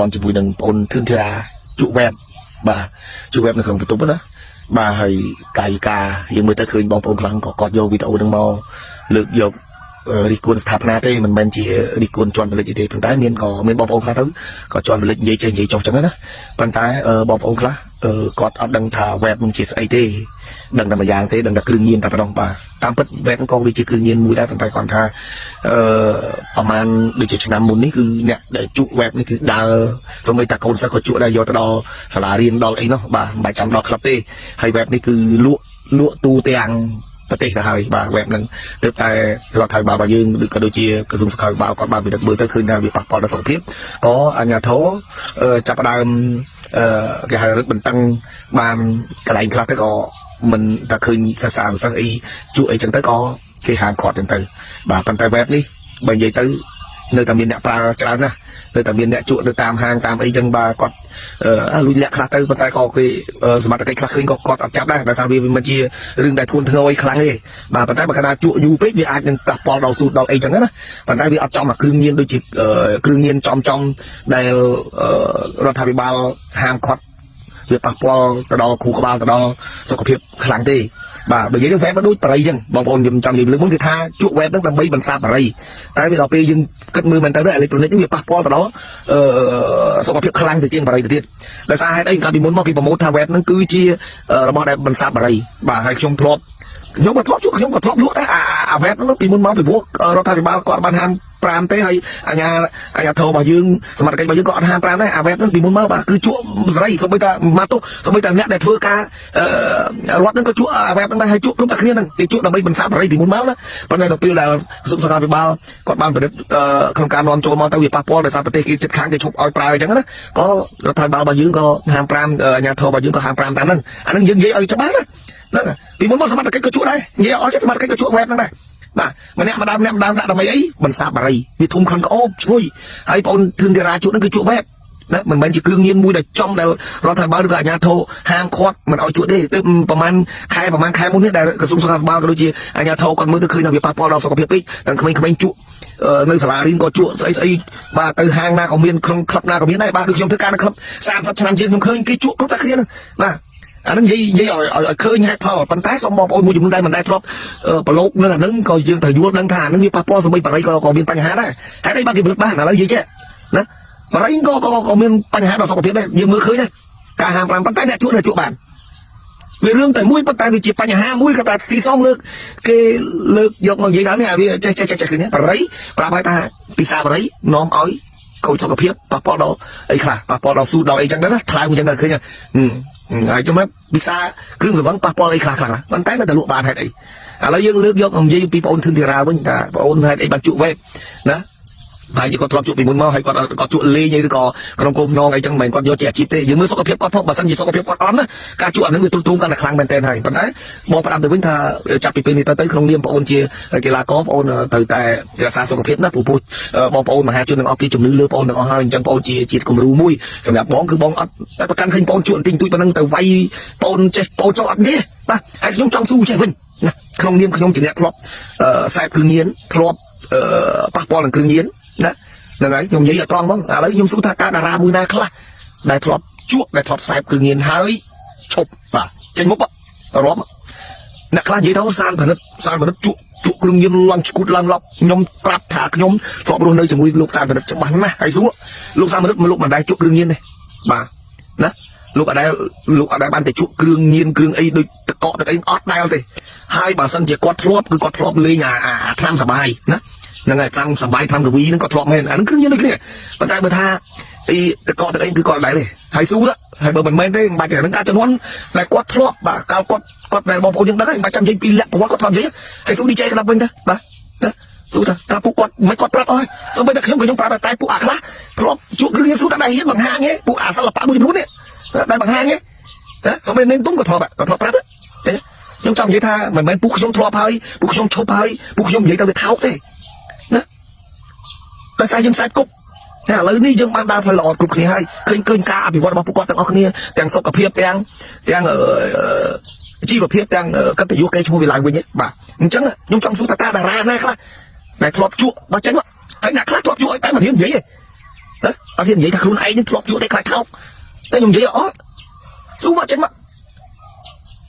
ព័ន្ធជាមួយនឹងបងអូនធឿនធីរ៉ាជក់ vape បាទជក់ vape នៅក្នុងបន្ទប់ណាបាទហើយកាយវិការយើងមើលទៅឃើញបងប្អូនខ្លាំងក៏គាត់យកវីដេអូហ្នឹងមកលើកយករិះគន់ស្ថាបនាទេមិនមែនជារិះគន់ជន់ផលិតទេប៉ុន្តែមានក៏មានបងប្អូនខ្លះទៅក៏ជន់ផលិតនិយាយចេះនិយាយចុះចឹងណាប៉ុន្តែបងប្អូនខ្លះគាត់អត់ដឹងថា vape នឹងជាស្អីទេដឹងតែមួយយ៉ាងទេដឹងតែគ្រឿងញៀនតែប៉ុណ្ណោះបាទតាមពិត vape ក៏វាជាគ្រឿងញៀនមួយដែរប៉ុន្តែគាត់ថាអឺប្រហែលដូចជាឆ្នាំមុននេះគឺអ្នកដែលជក់ vape នេះគឺដើរសូម្បីតែកូនសិស្សក៏ជក់ដែរយកទៅដល់សាលារៀនដល់អីនោះបាទមិនបាច់ចាំដល់ក្លឹបទេហើយ vape នេះគឺលក់លក់ទូទាំងប្រទេសទៅហើយបាទ vape ហ្នឹងទើបតែរដ្ឋាភិបាលរបស់យើងឬក៏ដូចជាក្រសួងសុខាភិបាលគាត់បានពិនិត្យមើលទៅឃើញថាវាប៉ះពាល់ដល់សុខភាពក៏អាជ្ញាធរចាប់ផ្ដើមអឺគេហៅរឹតបន្តឹងបានកន្លែងខ្លះទៅក៏មិនតែឃើញសិស្សានុសិស្សអីជក់អីចឹងទៅក៏គេហាមឃាត់ចឹងទៅបាទប៉ុន្តែ vape នេះបើនិយាយទៅនៅតែមានអ្នកប្រើច្រើនណាស់នៅតែមានអ្នកជក់នៅតាមហាងតាមអីចឹងបាទគាត់លួចលាក់ខ្លះទៅប៉ុន្តែក៏គេសមត្ថកិច្ចខ្លះឃើញក៏គាត់អត់ចាប់ដែរដោយសារវាមិនជារឿងដែលធ្ងន់ធ្ងរអីខ្លាំងទេបាទប៉ុន្តែបើកាលណាជក់យូរពេកវាអាចនឹងប៉ះពាល់ដល់ស៊ូតដល់អីចឹងណាប៉ុន្តែវាអត់ចំអាគ្រឿងញៀនដូចជាគ្រឿងញៀនចំចំដែលរដ្ឋាភិបាលហាមឃាត់វាប៉ះពាល់ទៅដល់ខួរក្បាលទៅដល់សុខភាពខ្លាំងទេបាទបើនិយាយទៅ vape ដូចបារីចឹងបងប្អូនខ្ញុំចង់និយាយលើកមុនគេថាជក់ vape ហ្នឹងដើម្បីបន្សាបបារីតែវាដល់ពេលយើងគិតមើលមែនទៅអេឡិចត្រូនិកហ្នឹងវាប៉ះពាល់ទៅដល់អឺសុខភាពខ្លាំងទៅជាងបារីទៅទៀតដោយសារហេតុអីកាលពីមុនមកគេប្រម៉ូទថា vape ហ្នឹងគឺជារបស់ដែលបន្សាបបារីបាទហើយខ្ញុំធ្លាប់ខ្ញុំក៏ធ្លាប់ជក់ខ្ញុំក៏ធ្លាប់លក់ដែរអា vape ហ្នឹងពីមុនមកពីព្រោះរដ្ឋាភិបាលគាត់បានហាម5ទេហើយអាញាអាញាធររបស់យើងសមត្ថកិច្ចរបស់យើងក៏អត់ហាម5ដែរអា vape ហ្នឹងពីមុនមកបាទគឺជក់សេរីសូម្បីតែមកទោះសូម្បីតែអ្នកដែលធ្វើការរដ្ឋហ្នឹងក៏ជក់អា vape ហ្នឹងដែរហើយជក់គ្រប់តែគ្នាហ្នឹងគេជក់ដើម្បីបន្សាបបារីពីមុនមកណាប៉ុន្តែដល់ពេលដែលក្រសួងសុខាភិបាលគាត់បានពិនិត្យក្នុងការនាំចូលមកទៅវាប៉ះពាល់ដោយសារប្រទេសគេជិតខាងគេឈប់ឲ្យប្រើអញ្ចឹងណាក៏រដ្ឋាភិបាលរបស់យើងក៏ហាម5អាញាធររបស់យើងក៏ហាម5តាមហ្នឹងអាហ្នឹងយើងនិយាយឲ្យច្បាស់ណាហ្នឹងពីមុនមកសមត្ថកិច្ចក៏ជក់ដែរនិយាយអស់ចិត្តសមត្ថកិច្ចក៏ជក់ vape ហ្នឹងដែរបាទម្នាក់ម្ដងម្នាក់ម្ដងដាក់ដើម្បីអីបន្សាបបារីវាធំក្លិនក្អូបឈ្ងុយហើយបងអូនធឿនធីរ៉ាជក់ហ្នឹងគឺជក់ vape ណាមិនមែនជាគ្រឿងញៀនមួយដែលចំដែលរដ្ឋាភិបាលឬក៏អាជ្ញាធរហាមឃាត់មិនឲ្យជក់ទេទើបប្រហែលខែប្រហែលខែមុននេះដែលក្រសួងសុខាភិបាលក៏ដូចជាអាជ្ញាធរគាត់មើលទៅឃើញថាវាប៉ះពាល់ដល់សុខភាពពេកទាំងក្មេងៗជក់នៅសាលារៀនក៏ជក់ស្អីស្អីបាទទៅហាងណាក៏មានក្នុងក្លឹបណាក៏មានដែរបាទដូចខ្ញុំធ្វើការនៅក្លឹប30ឆ្នាំជាងខ្ញុំឃើញគេជក់គ្រប់តែគ្នាហ្នឹងបាទអានឹងនិយាយនិយាយឲ្យឲ្យឃើញហេតុផលប៉ុន្តែសូមបងប្អូនមួយចំនួនដែលមិនដែលធ្លាប់ប្រឡូកនឹងអានឹងក៏យើងត្រូវយល់ដឹងថាអានឹងវាប៉ះពាល់សម្បីបារីក៏ក៏មានបញ្ហាដែរហេតុអីបានគេផលិតបានឥឡូវនិយាយចេះណាបារីក៏ក៏ក៏មានបញ្ហាដល់សុខភាពដែរយើងមើលឃើញដែរការហាមប្រាំប៉ុន្តែអ្នកជក់នៅជក់បានវារឿងតែមួយប៉ុន្តែវាជាបញ្ហាមួយក៏តែទីសងលើកគេលើកយកមកនិយាយដល់នេះវាចេះចេះចេះចេះឃើញបារីប្រាប់ឲ្យថាពិសាបារីនាំឲ្យខូចសុខភាពប៉ះពាល់ដល់អីខ្លះប៉ះពាល់ដល់ស៊ូដល់អីចឹងដែរណាថ្លើមចឹងដែរឃើញហើយចាំពិសាគ្រឿងស្រវឹងប៉ះពាល់អីខ្លះខ្លះប៉ុន្តែនៅតែលក់បានហេតុអីឥឡូវយើងលើកយកនិយាយពីបងអូនធឿនធីរ៉ាវិញថាបងអូនហេតុអីបានជក់ vape ណាហើយជាគាត់ធ្លាប់ជក់ពីមុនមកហើយគាត់គាត់ជក់លេងអីឬក៏ក្នុងគោលភ្នងអីចឹងមិនមែនគាត់យកជាអាជីពទេយើងមើលសុខភាពគាត់ផងបើសិនជាសុខភាពគាត់អន់ណាការជក់អានឹងវាទ្រុឌទ្រោមកាន់តែខ្លាំងមែនទែនហើយប៉ុន្តែបងផ្ដាំទៅវិញថាចាប់ពីពេលនេះទៅទៅក្នុងនាមបងអូនជាកីឡាករបងអូនត្រូវតែរក្សាសុខភាពណាព្រោះបងប្អូនមហាជនទាំងអស់គេជំនឿលើបងអូនទាំងអស់ហើយអញ្ចឹងបងអូនជាជាគំរូមួយសម្រាប់បងគឺបងអត់តែប្រកាន់ឃើញបងអូនជក់បន្តិចបន្តួចប៉ុណ្ណឹងទៅវាយបងអូនចេះបងអូនចុះអត់ទេបាទហើយខ្ញុំចង់ស៊ូចេះវិញណាក្នុងនាមខ្ញុំជាអ្នកធ្លាប់ខ្សែគ្រឿងញៀនធ្លាប់ប៉ះពាល់នឹងគ្រឿងញៀនណាហ្នឹងហើយខ្ញុំនិយាយឲ្យត្រង់ហ្មងឥឡូវខ្ញុំសួរថាតើតារាមួយណាខ្លះដែលធ្លាប់ជក់ដែលធ្លាប់ខ្សែគ្រឿងញៀនហើយឈប់បាទចេញមុខរាប់អ្នកខ្លះនិយាយទៅសានផលិតសានផលិតជក់ជក់គ្រឿងញៀនឡើងឈួតឡើងឡប់ខ្ញុំប្រាប់ថាខ្ញុំធ្លាប់រស់នៅជាមួយលោកសានផលិតច្បាស់ណាស់ហើយសួរលោកសានផលិតលោកមិនដែលជក់គ្រឿងញៀនទេបាទណាលោកអត់ដែលលោកអត់ដែលបានទៅជក់គ្រឿងញៀនគ្រឿងអីដូចតកកទឹកអីអត់ដែលទេហើយបើសិនជាគាត់ធ្លាប់គឺគាត់ធ្លាប់លេងអាអាថ្នាំសបាយណាហ្នឹងហើយថ្នាំសបាយថ្នាំកវីហ្នឹងគាត់ធ្លាប់មែនអាហ្នឹងគ្រឿងញៀនដូចគ្នាប៉ុន្តែបើថាអីតកកទឹកអីគឺគាត់ដែរទេហើយស៊ូទៅហើយបើមិនមែនទេមិនបាច់ទេហ្នឹងការជំនាន់ដែលគាត់ធ្លាប់បាទកាលគាត់គាត់ដែលបងប្អូនយើងដឹងហើយមិនបាច់ចាំនិយាយពីលក្ខប្រវត្តិគាត់ធ្លាប់និយាយហើយស៊ូ DJ ក្តាប់វិញទៅបាទណាស៊ូទៅតាពួកគាត់មិនគាត់ប្រាប់អស់សូម្បីតែខ្ញុំក៏ខ្ញុំប្រាប់ដែរតែពួកអាខ្លះធ្លាប់ជួបគ្រឿងញៀនស៊ូតែដែរហ៊ានបង្ហាញទេពួកអាសិល្បៈមួយចំនួននេះដែលបង្ហាញទេណាសូម្បីនាងទុំក៏ធ្លាប់ក៏ធ្លាប់ប្រាប់ទេខ្ញុំចង់និយាយថាមិនមែនពួកខ្ញុំធ្លាប់ហើយពួកខ្ញុំឈប់ហើយពួកខ្ញុំនិយាយទៅវាថោកទេណាដោយសារយើងខ្សែគប់តែឥឡូវនេះយើងបានដើរផ្លូវល្អគ្រប់គ្នាហើយឃើញឃើញការអភិវឌ្ឍរបស់ពួកគាត់ទាំងអស់គ្នាទាំងសុខភាពទាំងទាំងជីវភាពទាំងកិត្តិយសគេឈ្មោះវាឡើងវិញបាទអញ្ចឹងខ្ញុំចង់សួរថាតើតារាណាខ្លះដែលធ្លាប់ជក់បើចេញហើយអ្នកខ្លះធ្លាប់ជក់ឲ្យតែមិនហ៊ាននិយាយទេ ណាអត់ហ៊ាននិយាយថាខ្លួនឯងនឹងធ្លាប់ជក់ទេខ្លាចថោកតែខ្ញុំនិយាយអត់ស៊ូមកចេញមក។